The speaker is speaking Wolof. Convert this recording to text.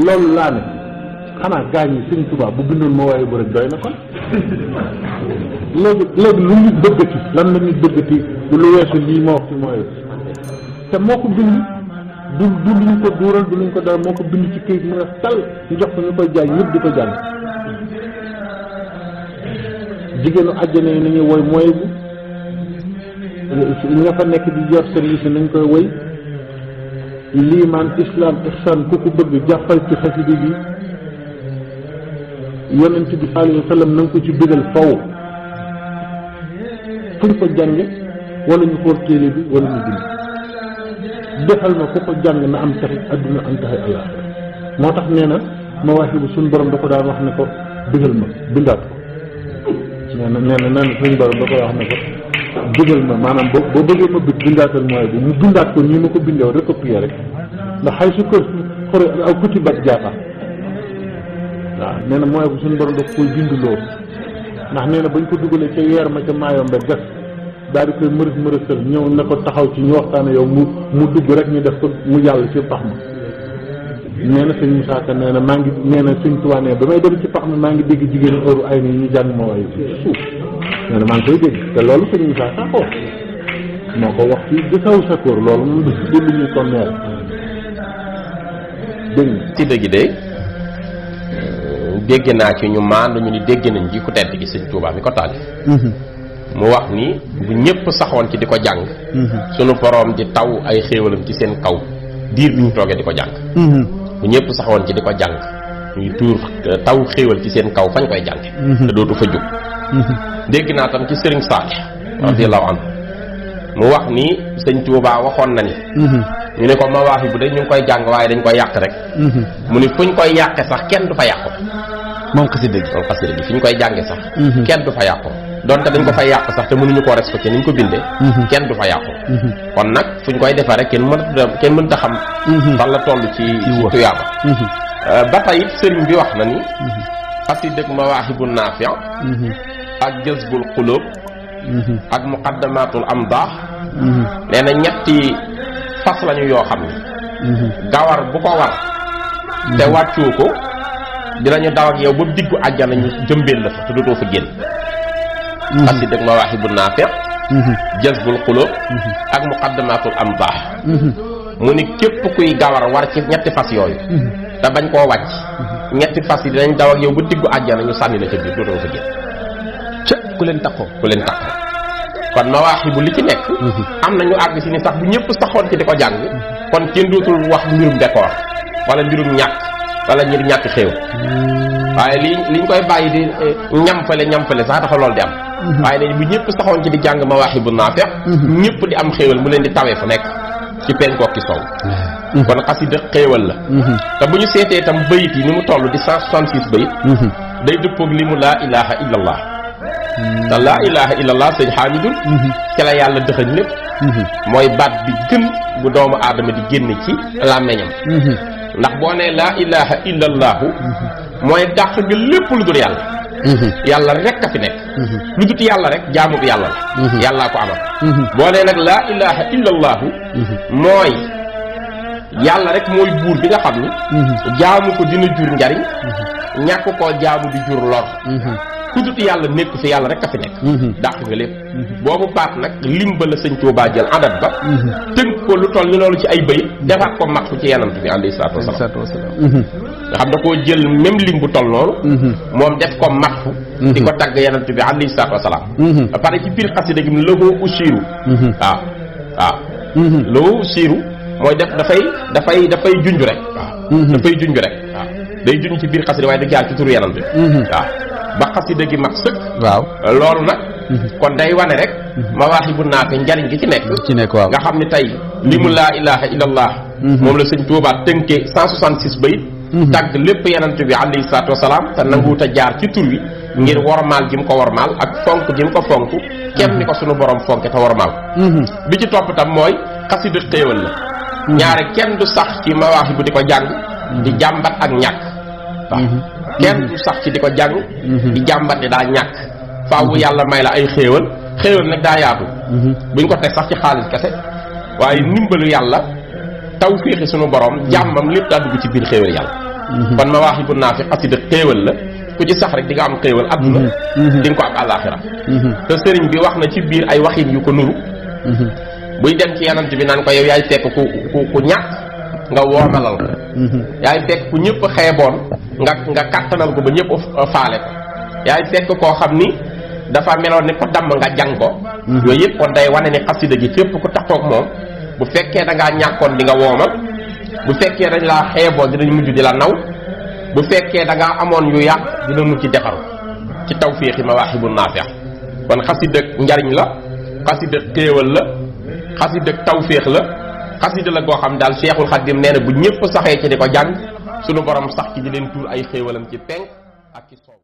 loolu laa ne xanaa gaañ yi Sëriñ Tuubaa bu bindoon mawaahibu rek doy na kon léegi lu nit bëggati lan la nit bëggati lu weesu lii ma wax ci mawaahibu te moo ko bind du luñ ko duural du luñ ko dara moo ko bind ci këyit mu ne tal ñu jox ko ñu koy jaay ñëpp di ko jàng jigéenu àjjana yi nañuy woy mawaahibu ña fa nekk di yor service nañ koy woy liimaan islam ihsan ku ko bëgg jàppal ci xasida gi yonent bi sallallahu alayhi wa sallam na nga ko ci bëggal faw fu ñu ko jànge wala ñu xool téere bi wala ñu bind defal ma ku ko jàng na am taxi adduna am taxi àllaaxira moo tax nee na mawaahibu suñu borom da ko daan wax ne ko bëggal ma bindaat ko nee na suñu borom da ko wax ne ko bëggal ma maanaam boo bëggee ma bindaatal mawaahibu mu bindaat ko nii ma ko bindew recopier rek ndax xay su kër xore aw kuti bat jaata waaw nee na mawaahibu suñu borom da koy binduloo ndax nee na bañ ko dugalee ca yeer ma ca maayombe gas daal di koy mërësal ñëw ne ko taxaw ci ñu waxtaane yow mu dugg rek ñu def ko mu jàll ci pax ma nee na sëñ Moussa Ka nee na maa ngi nee na sëñ Tuubaa nee ba may dem ci pax ma maa ngi dégg jigéen heure ay nii ñu jàng mawaahibu ci suuf nee na maa ngi koy dégg te loolu sëñ Moussa Ka ko moo ko wax ci gisaw sa kóor loolu moom du lu ñu ko neer dégg nga ci dëgg de dégg naa ci ñu maandu ñu ni dégg nañ ji ku tedd gi sëñ Tuubaa mi ko taalif mu wax ni bu ñëpp saxoon ci di ko jàng sunu boroom di taw ay xéewalam ci seen kaw diir bi ñu toogee di ko jàng bu ñëpp saxoon ci di ko jàng ñuy tuur taw xéewal ci seen kaw fañ koy jàng te dootu fa jóg dégg naa tam ci sëriñ Saalix radiyallahu anhu mu wax ni sëñ Tuubaa waxoon na ni ñu ne ko mawaahibu de ñu ngi koy jàng waaye dañ koy yàq rek mu ni fuñ koy yàqe sax kenn du fa yàqu moom xasida gi fi ñu koy jànge sax kenn du fa yàqu donte dañ ko fay yàq sax te mënuñu koo respecté ni ñu ko bindee kenn du fa yàqu kon nag fuñ koy defee rek kenn mënta xam fan la toll ci tuyaaba ba tey sëriñ bi wax na ni xasida ak mawaahibu naafi ak jazbul xulóob ak muqaddamatul amdaax nee na ñetti fas lañu yoo xam ni gawar bu ko war te wàccoo ko dinañu daw ak yow ba diggu àjjana ñu jëmbeel la fa te dootoo fa génn xasida ak mawaahibu naafi jazbul xulóob ak muqaddamatul amdaax mu ni képp kuy gawar war ci ñetti fas yooyu te bañ koo wàcc ñetti fas yi dinañ daw ak yow ba diggu àjjana ñu sànni la ca biir dootoo fa génn ca ku leen takkoo kon mawaahibu li ci nekk am na ñu àgg si ni sax bu ñëpp saxoon ci di ko jàng kon kenn dootul wax mbirum décor wala mbirum ñàkk wala ngir ñàkk xéew waaye liñ koy bàyyi di ñamfale sax dafa loolu di am waaye léegi bu ñëpp saxoon ci di jàng mawaahibu naafi ñëpp di am xéewal mu leen di tawee fu nekk ci penkook ci sow kon xasida xéewal la te bu ñu seetee itam bayit yi ni mu toll di 166 bayit day dëppoog li mu laa ilaha illallah te laa ilaha illallah sëñ Xaamidul ci la yàlla dëxëñ lépp mooy baat bi gën bu doomu aadama di génne ci làmmeñam ndax boo nee laa ilaha illallahu mooy dàq nga lépp lu dul yàlla yàlla rek a fi nekk lu dut yàlla rek jaamu bi yàlla la yàllaa ko amal boo nee nag laa ilaha illallahu mooy yàlla rek mooy buur bi nga xam ni jaamu ko dina jur njariñ ñàkk koo jaamu di jur lor ku dut yàlla nekk fi yàlla rek a fi nekk dàq nga lépp boobu baat nag lim ba la sëñ Tuubaa jël adat ba tënk ko lu toll ni loolu ci ay bayit defaat ko mat fu ci yanant bi alayhi salaatu wasalaam nga xam da koo jël même lim bu toll noonu moom def ko mat fu di ko tagg yanant bi alayhi salaatu wasalaam ba pare ci biir xasida gi lahu usiru waaw lahu usiru mooy dafay junj rek waaw dafay junj rek waaw day junj ci biir xasida waaye da jaar ci turu yanant bi waaw ba xasida gi mat sëkk waaw loolu nag kon day wane rek mawaahibu naafi njariñ gi ci nekk waaw nga xam ne tey li mu laa ilaha illallah moom la sëñ Tuubaa tënkee 166 bayit tàgg lépp yenant bi alayhi salaatu wasalaam te nanguuta jaar ci tur wi ngir wormaal gi mu ko wormaal ak fonk gi mu ko fonk kenn ni ko sunu borom fonke te wormaal bi ci topp tam mooy xasida xéewal la ñaare kenn du sax ci mawaahibu di ko jàng di jàmbat ak ñàkk waaw kenn du sax ci di ko jàng di jàmbat ni daa ñàkk faaw yàlla may la ay xéewal nag daa yaatu buñ ko teg sax ci xaalis kese waaye ndimbalu yàlla tawfiixi sunu borom jàmmam lépp daa dugg ci biir xéewal yàlla kon mawaahibu naafi xasida xéewal la ku ci sax rek di nga am xéewal adduna di nga ko am àllaaxira te sëriñ bi wax na ci biir ay waxin yu ko nuru buy dem ci yanant bi naan ko yow yaay fekk ku ñàkk nga woomalal ko yaay fekk ku ñëpp xeeboon nga kattanal ko ba ñëpp faale ko yaay fekk koo xam ni dafa meloon ni ko damm nga jàng ko yooyu yëpp kon day wane ni xasida gi képp ku taxoog moom bu fekkee da ngaa ñàkkoon di nga woomal bu fekkee dañ laa xeeboon dinañ mujj di la naw bu fekkee da ngaa amoon yu yàq dina mujj defaru ci tawfiixi mawaahibu naafi' kon xasida njariñ la xasida xéewal la xasida tawfiix la xasida la goo xam daal Seexul Xadiim nee na bu ñëpp saxee ci di ko jàng sunu borom sax ci di leen tuur ay xéewalam ci penk ak ci soow